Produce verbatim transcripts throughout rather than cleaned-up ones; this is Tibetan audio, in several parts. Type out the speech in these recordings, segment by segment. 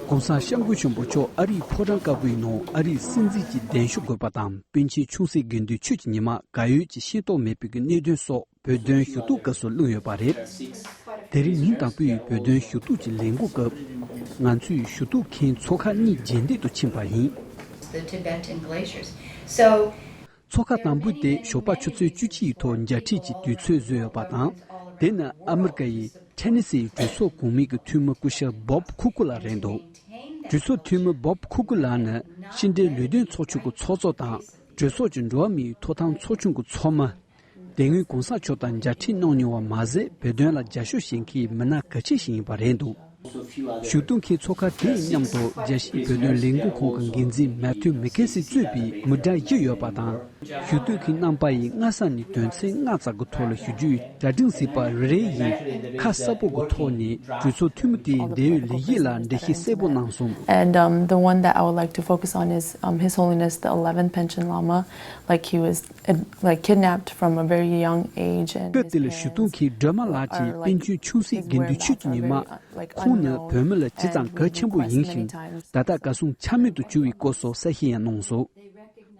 ༸གོང་ས་༸སྐྱབས་མགོན་ཆེན་པོ་མཆོག་ཨ་རིའི་ཕོ་བྲང་དཀར་པོའི་ནང་ཨ་རིའི་སྲིད་འཛིན་གྱི་གདན་ཞུ་དགོས་པ་དང་། པཎ་ཆེན་ཆུང་སྲིད་དགེ་འདུན་ཆོས་ཀྱི་ཉི་མ་གར་ཡོད་ཀྱི་ཤེས་རྟོགས་མེད་པའི་གནད་དོན་སོགས་བོད་དོན་ཞུ་གཏུག་སྐབས་སུ་གླེང་ཡོད་པ་རེད། དེ་རིང་ཉིན་དང་པོའི་བོད་དོན་ཞུ་གཏུག་གི་ལས་འགུལ་སྐབས། ང་ཚོས་ཞུ་གཏུག་མཁན་ཚོགས་ཁག་གཉིས་རྗེས་འདེད་དུ་ཕྱིན་པ་ཡིན། The Tibetan glaciers. So, ཚོགས་ཁག་དང་པོ་དེ་ཞོགས་པ་ཆུ་ཚོད་བཅུ་གཅིག་ཐོག་མཇལ་འཕྲད་ཀྱི་དུས་ཚོད་བཟོས་ཡོད་པ་དང་། དེ་ནི་ཨ་མི་རི་ཀ་ཡི་ཐེ་ནི་སིའི་གྲོས་ཚོགས་གོང་མའི་གི་འཐུས་མི་སྐུ་ཞབས་བོབ་ཁུ་ཀུ་ལགས་རེད་འདུག་གྲོས་ཚོགས་འཐུས་མི་བོབ་ཁུ་ཀུ་ལགས་ནི་ཕྱི་འབྲེལ་ལས་དོན་ཚོགས་ཆུང་གི་ཚོགས་གཙོ་དང་། གྲོས་ཚོགས་ཀྱི་འགྲོ་བ་མིའི་ཐོབ་ཐང་ཚོགས་ཆུང་གི་ཚོགས་མི། དེ་སྔོན་༸གོང་ས་མཆོག་དང་མཇལ་འཕྲད་གནང་མྱོང་བ་མ་ཟད། བོད་དོན་ལ་རྒྱབ་སྐྱོར་བྱེད་མཁན་མི་སྣ་གལ་ཆེ་ཞིག་ཡིན་པ་རེད་འདུག་ཞུ་གཏུག་མཁན་ཚོགས་ཁག་དེའི་མཉམ་དུ་རྒྱལ་སྤྱིའི་བོད་དོན་ལས་འགུལ་ཁང་གི་འགན་འཛིན་མེ་ཐིའུ་མེ་ཁེ་སི་གཙོས་པའི་མི་གྲངས་བཞི་ཡོད་པ་དང་། ཞུ་གཏུག་མཁན་རྣམ་པ་ཡིས་སྔ་ས་ནས་དོན་ཚན་ལྔ་ཙམ་གྱི་ཐོག་ལ་ཞུ་རྒྱུའི་གྲ་སྒྲིག་གཟིགས་པ་རེ་རེ་ཡིས་ཁ་གསལ་པོ་གི་ཐོག་ནས་གྲོས་ཚོགས་འཐུས་མི་དེའི་འབྲེལ་ཡོད་ལས་གཞི་ལ་འགྲེལ་བཤད་གསལ་པོ་གནང་སོང་། And um, the one that I would like to focus on is um, His Holiness the eleventh Panchen Lama. Like he was uh, like kidnapped from a very young age and སྐབས་དེ་ལ་ཞུ་གཏུག་མཁན་སྒྲོལ་མ་ལགས་ཀྱིས་པཎ་ཆེན་ཆུང་སྲིད་དགེ་འདུན་ཆོས་ཀྱི་ཉི་མ་ཁོང་ནི་བོད་མི་ལ་ཇི་ཙམ་གལ་ཆེན་པོ་ཡིན་ཞིང་། ད་ལྟ་གར་སོང་ཆ་མེད་དུ་གྱུར་བའི་སྐོར་སོགས་གསལ་བཤད་ཡང་གནང་སོང་།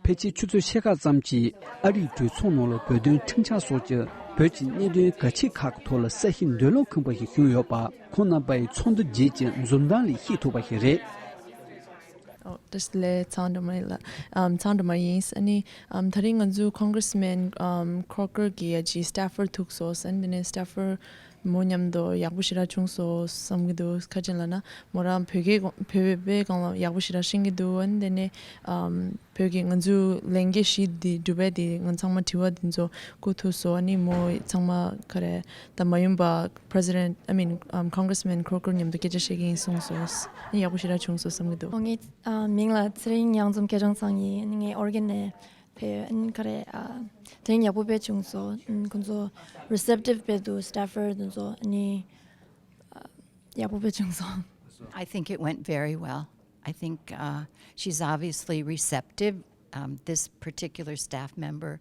ཕལ་ཆེར་ཆུ་ཚོད་ཕྱེད་ཀ་ཙམ་གྱིས་ཨ་རིའི་གྲོས་ཚོགས་ནང་ལ་བོད་དོན་ཁྲིམས་འཆར་སོགས་ཀྱི་བོད་ཀྱི་གནད་དོན་གལ་ཆེ་ཁག་གི་ཐོག་ལ་གསལ་བཤད་འདོད་བློ་ཁེངས་པ་ཞིག་བྱུང་ཡོད་པ། ཁོང་རྣམ་པ་ཡི་ཚོགས་འདུ་རྗེས་ཀྱི་འཛུམ་མདངས་ལས་ཤེས་ཐུབ་པ་ཞིག་རེད། ཨོ། བཀྲ་ཤིས་བདེ་ལེགས། ཚང་སྒྲོལ་མ་ཡིན་ལགས། ཨམ། ཚང་སྒྲོལ་མ་ཡིན། ཨ་ནི། ཨམ། ད་རིང་ང་ཚོ་Congressman ཨམ། Crocker གི་ཡ་ཅི་staffer ཐུག་སོང་། ཨ་ནི་དེ་ནས་staffer མོ་མཉམ་དུ་ཡག་པོ་ཞེ་དྲག་བྱུང་སོང་བསམ་གྱི་འདུག་ཁ་ཅན་ལ་ན་མོ་རང་བོད་སྐད་གོ་བོད་པའི་སྒང་ལ་ཡག་པོ་ཞེ་དྲག་ཤེས་ཀྱི་འདུག་ཨ་ནི་དེ་ནས་ཨམ། བོད་ཀྱི་ང་ཚོའི་ལས་འགུལ་བཞི་འདི་སྒྲུབ་པའི་འདི་ང་ཚང་མ་དྲི་བ་འདི་ཚོ་བསྐུར་ཐུབ་སོང་། ཨ་ནི་མོ་ཚང་མ་ག་རེ་ད་མ་ཡུམ་པ་President, I mean, um, Congressman Crocker མཉམ་དུ་སྐད་ཆ་བཤད་ཀྱི་ཡིན་གསུངས་སོང་། ཨ་ནི་ཡག་པོ་ཞེ་དྲག་བྱུང་སོང་བསམ་གྱི་འདུག་ངའི་ཨ་མིང་ལ་ཚེ་རིང་གཡང་འཛོམས་སྐལ་བཟང་ཚང་ཡིན། ཨ་ནི་ངའི་ཨོ་རི་གན་ནས་ཕེབས་ཡོད། ཨ་ནི་ག་རེ་ཨ་དེ་རིང་ཡག་པོ་དཔེ་བྱུང་སོང་། ཨ་ནི་ཁོང་ཚོ་receptive དཔེ་འདུག staffer དེ་ཚོ། ཨ་ནི་ཨ་ཡག་པོ་དཔེ་བྱུང་སོང་། I think it went very well. I think uh, she's obviously receptive. Um, this particular staff member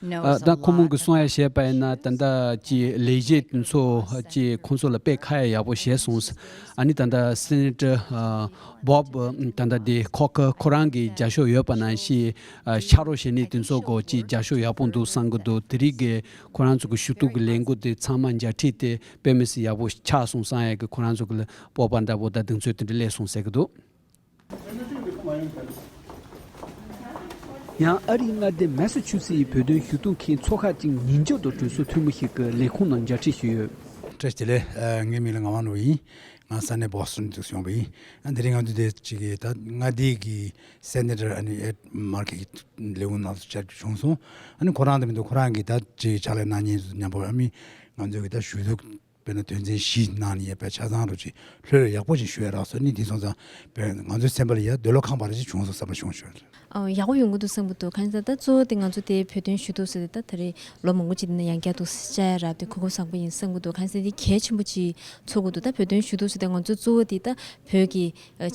knows ཨ། a ད་ཁོ་མོ་གི་lot གསུང་ཡ་about བཤད་པ་ཡིན་ན། ད་ལྟ་ཀྱི་ལས་བྱེད་དེ་ཚོ་ཀྱི་ཁོང་ཚོ་ལ་དཔེ་ཁ་ཡ་ཡག་པོ་བྱས་སོང་། ཨ་ནི་ད་ལྟ་Senator ཨ་Bob ད་ལྟ་དེ་Crocker ཁོ་རང་གི་རྒྱབ་སྐྱོར་ཡོད་པ་ནང་བཞིན། ཨ། ཕྱག་རོགས་བྱེད་ནི་དེ་ཚོ་གོ་ཀྱི་རྒྱབ་སྐྱོར་ཡག་པོ་འདུག་བསམ་གི་འདུག་དེ་རིང་གི་ཁོ་རང་ཚོ་གི་ཞུ་གཏུག་གི་ལས་འགུལ་དེ་ཚང་མ་མཇལ་འཕྲད་དེ་དཔེ་མི་སྲིད་ཡག་པོ་ཆགས་སོང་བསམ་ཡ་གི་ཁོ་རང་ཚོ་གི་ལ་སྤོབས་པ་འདྲ་པོ་དང་གདེང་ཚོད་དེ་འདྲ་སླེབས་སོང་ཟེར་གི་འདུག་ཡང་ཨ་རིའི་མངའ་སྡེ་མེ་སི་ཆུ་སི་ཡི་བོད་དོན་ཞུ་གཏུག་མཁན་ཚོགས་ཁག་ཅིག་ཉིན་རྒྱུན་དུ་གྲོས་ཚོགས་འཐུས་མི་ཞིག་གི་ལས་ཁུངས་ནང་མཇལ་འཕྲད་ཞུས་ཡོད། བཀྲ་ཤིས་བདེ་ལེགས། ཨ། ངའི་མིང་ལ་ངག་དབང་ནོར་བུ་ཡིན། ང་ས་གནས་བོ་སི་ཊོན་དུ་བྱུང་བ་ཡིན། ཨ། དེ་རིང་ང་ཚོ་དེ་གཅིག་གི་ད་མངའ་སྡེ་གི་སེ་ནེ་ཊར་ཨ་ནི་ཨེཌ་མར་ཁེ་གི་ལས་ཁུངས་ནང་དུ་བཅར་རྒྱུ་བྱུང་སོང་། ཨ་ནི་ཁོ་རང་དེ་མི་འདུག་ཁོ་རང་གིས་ད་ཅིག་ཕྱག་ལས་གནང་མཁན་ཚོ་མཉམ་པོ་ཨ་མི་ང་ཚོ་གི་ད་ཞུ་གཏུག་དཔེར་ན་དོན་ཚན་བཞི་གནང་ནས་ཡོད་པའི་ཆ་ཚང་རུ་ཅིག་ལྷོད་ལྷོད་ཡག་པོ་ཅིག་ཞུ་ཡ་རག་སོང་། ཨ་ནི་དེ་སོང་ཙང་དཔེར་ང་ཚོའི་སེམས་པ་ལ་ཡ་འདོད་བློ་ཁེངས་པ་རེ་ཅིག་བྱུང་སོང་བསམ་པ་བྱུང་ཞུ། ཨོ། ཡག་པོ་ཡོང་གི་འདུག་བསམ་གི་འདུག་གང་ཡིན་ཟེར་ན་ད་གཙོ་བོ་དེ་ང་ཚོ་དེ་བོད་དོན་ཞུ་གཏུག་ཟེར་དེ་ད་ད་རེས་ལོ་མང་པོ་ཅིག་དེ་ནས་ཡང་བསྐྱར་དུ་བཅར་ཡ་རག་དེ་གོ་སྐབས་བཟང་པོ་ཡིན་བསམ་གི་འདུག་གང་ཡིན་ཟེར་ན་དེ་གལ་ཆེན་པོ་ཅིག་ཚོར་གི་འདུག་ད་བོད་དོན་ཞུ་གཏུག་ཟེར་དེ་ང་ཚོ་གཙོ་བོ་དེ་ད་བོད་ཀྱི་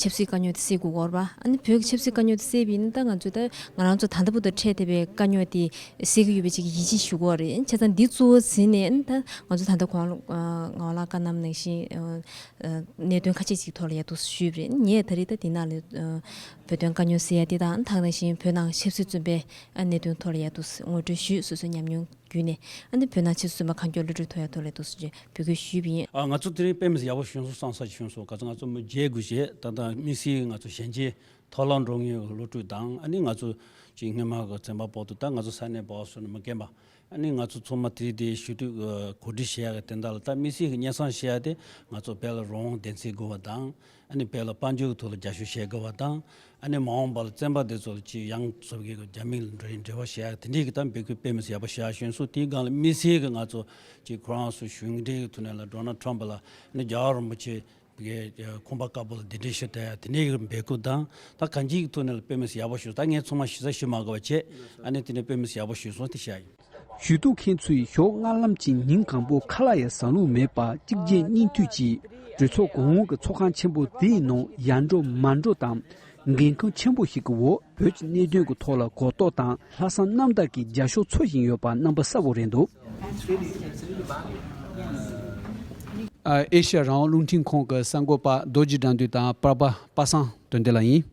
ཆབ་སྲིད་དཀའ་རྙོག་དེ་སེལ་དགོས་ཀྱི་ཡོད་རེད་པ། ཨ་ནི་བོད་ཀྱི་ཆབ་སྲིད་དཀའ་རྙོག་དེ་སེལ་བ་ཡིན་ན་ད་ང་ཚོ་ད་ང་རང་ཚོ་ད་ལྟ་བར་དུ་འཕྲད་བསྡད་པའི་དཀའ་རྙོག་དེ་སེལ་གྱི་ཡོད་པའི་ཅིག་ཡིད་ཆེས་ཞུ་དགོས་རེད། བྱས་ཙང་འདི་གཙོ་བོ་བྱས་ནས་ཨ་ནི་ད་ང་ཚོ་ད་ལྟ་གོང་ལ་ངག་དབང་བླ་བཀའ་གནང་ནང་བཞིན་ཨ་ཨ་གནད་དོན་ཁ་ཤས་ཅིག་ཐོག་ལ་ཡར་འདུག་ཞུས་པ་རེད། ངས་ད་རེས་ད་འདི་ནང་ལ་ཨ་བོད་དོན་དཀའ་རྙོག་སེལ་ཡ་འདི་དང་ད་ག་ནང་བཞིན་བོད་ནང་ཆབ་སྲིད་བཙོན་པའི་ཨ་གནད་དོན་ཐོག་ལ་ཡར་འདུག་ངོ་སྤྲོད་ཞུས། སོ་སོའི་ཉམས་མྱོང་བརྒྱུད་ནས་ཨ་ནི་བོད་ནང་ཆབ་སྲིད་བཙོན་པ་གང་མགྱོགས་གློད་གྲོལ་ཐོབ་ཡ་ཐོག་ལ་འདུག་ཞེས་འབོད་སྐུལ་ཞུས་པ་ཡིན། ཨ། ང་ཚོ་དེ་རིང་དཔེ་མི་སྲིད་ཡག་པོ་བྱུང་སོང་བསམ་ས་ཞིག་བྱུང་སོང་། ག་ཚོད་ང་ཚོ་མི་བརྒྱད་དགུ་བྱས། ད་ལྟ་དམིགས་བསལ་ང་ཚོ་གཞན་ཆེ་མཐོ་སློབ་འགྲོ་མཁན་གྱི་སློབ་ཕྲུག་དང་། ཨ་ནི་ང་ཚོ་ཅིག་སྔོན་མ་གི་ཚན་པ་པོ་ཏོ་ད་ང་ཚོ་ས་གནས་བོ་སི་ཊོན་མི་རྒན་པ། ཨ་ནི་ང་ཚོ་ཚང་མ་དེ་དེ་ཞུ་གཏུག་གོ་སྒྲིག་བྱེད་ཡག་གི་དོན་དག་ལ། ད་དམིགས་བསལ་གྱི་སྙན་སེང་ཞུ་ཡག་དེ་ང་ཚོ་བོད་ལ་རང་དབང་བདེན་འཚོལ་དགོས་པ་དང་། ཨ་ནི་བོད་ལ་དཔལ་འབྱོར་གྱི་ཐོག་ལ་རྒྱབ་སྐྱོར་བྱེད་དགོས་པ་དང་། ཨ་ནི་མ་འོངས་པ་ལ་བཙོན་པ་དེ་ཚོ་ལ་ཅིག་ཡང་སོ་སོ་གི་རྒྱ་མི་ལ་འབྲེལ་བ་བྱེད་ཡག་དེ་འདྲའི་གི་ད་འབོད་སྐུལ་དཔེ་མི་སྲིད་ཡག་པོ་བྱེད་ཡག་བྱུང་སོང་། དེའི་སྒང་ལ་དམིགས་བསལ་གྱི་ང་ཚོ་ཅིག་ཁོ་རང་ཚོ་གཞུང་འབྲེལ་གྱི་ཐོག་ནས་ལ་ཌོ་ནལ་ཊམ་པ་ལ་ཨ་ནི་རྒྱལ་བ་རིན་པོ་ཆེ་གི་ཁང་པ་དཀར་པོ་ལ་གདན་འདྲེན་ཞུ་བསྡད་ཡག་དེ་འདྲའི་གི་འབོད་སྐུལ་དང་། ད་གང་ཅིའི་ཐོག་ནས་ལ་དཔེ་མི་སྲིད་ཡག་པོ་བྱུང་། ད་ངས་ཚང་མ་ཞུ་ས་ཞུ་མ་དགོས་པ་བྱས། ཨ་ནི་དེ་ནས་དཔེ་མི་སྲིད་ཡག་པོ་བྱུང་སོང་དེ་བཤད་ཡིན། ཞུ་གཏུག་མཁན་ཚོས་ཞོགས་སྔ་ལམ་གྱི་ཉིན་གང་པོ་ཁ་ལག་ཡང་ཟ་ལོང་མེད་པར་གཅིག་རྗེས་གཉིས་མཐུད་ཀྱིས་གྲོས་ཚོགས་གོང་འོག་གི་ཚོགས་ཁང་ཆེན་པོ་དེའི་ནང་ཡར་འགྲོ་མར་འགྲོ་དང་། འགན་ཁུར་ཆེན་པོ་ཞིག་གི་འོག་བོད་ཀྱི་གནད་དོན་གྱི་ཐོག་ལ་གོ་རྟོགས་དང་ལྷག་བསམ་རྣམ་དག་གིས་རྒྱབ་སྐྱོར་འཚོལ་བཞིན་ཡོད་པ་རྣམ་པ་གསལ་པོ་རེད་འདུག་ཨ་ཨེ་ཤ་ཡ་རང་དབང་རླུང་འཕྲིན་ཁང་གི་གསར་འགོད་པ་རྡོ་རྗེ་དགྲ་འདུལ་དང་པར་པ་པ་སངས་དོན་ལྡན་ལགས་ཡིན།